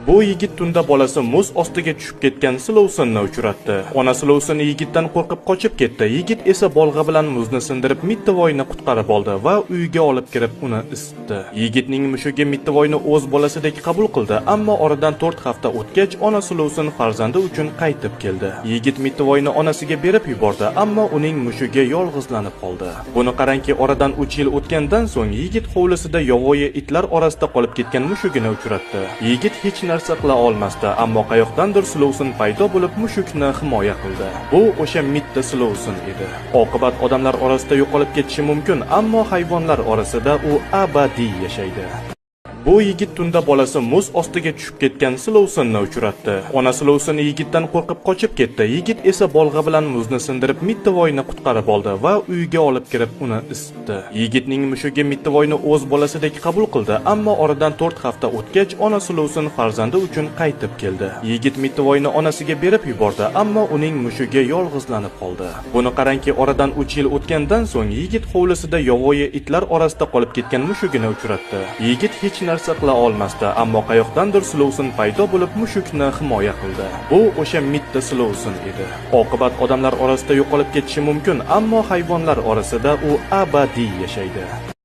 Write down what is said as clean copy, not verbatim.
Bu yigit tunda bolasi muz ostiga tushib ketgan silovsinni uchratdi. Ona silovsin yigitdan qo'rqib qochib ketdi. Yigit esa bolg'a bilan muzni sindirib Mittivoyni qutqarib oldi va uyga olib kirib uni isitdi. Yigitning mushugi Mittivoyni o'z bolasidek qabul qildi, ammo oradan 4 hafta o'tgach ona silovsin farzandi uchun qaytib keldi. Yigit Mittivoyni onasiga berib yubordi, ammo uning mushugi yolg'izlanib qoldi. Buni qarangki, oradan 3 yil o'tgandan so'ng yigit hovlisida yovvoyi itlar orasida qolib ketgan mushugini uchratdi. Yigit hech narsa qila olmasdi, ammo qayoqdandir silovsin paydo bo'lib mushukni himoya qildi. Bu o'sha Mitta silovsin edi. Oqibat odamlar orasida yo'qolib ketishi mumkin, ammo hayvonlar orasida u abadiy yashaydi. Bu yigit tunda bolasi muz ostiga tushib ketgan silovsinni uchratdi. Ona silovsin yigitdan qo'rqib qochib ketdi. Yigit esa bolg'a bilan muzni sindirib Mittivoyni qutqarib oldi va uyga olib kirib uni isitdi. Yigitning mushugi Mittivoyni o'z bolasidek qabul qildi, ammo oradan 4 hafta o'tgach ona silovsin farzandi uchun qaytib keldi. Yigit Mittivoyni onasiga berib yubordi, ammo uning mushugi yolg'izlanib qoldi. Buni qarangki, oradan 3 yil o'tgandan so'ng yigit hovlisida yovvoyi itlar orasida qolib ketgan mushugini uchratdi. Yigit hech narsa qila olmasdi, ammo qayoqdandir silovsin paydo bo'lib mushukni himoya qildi. Bu o'sha Mitta silovsin edi. Oqibat odamlar orasida yo'qolib ketishi mumkin, ammo hayvonlar orasida u abadiy yashaydi.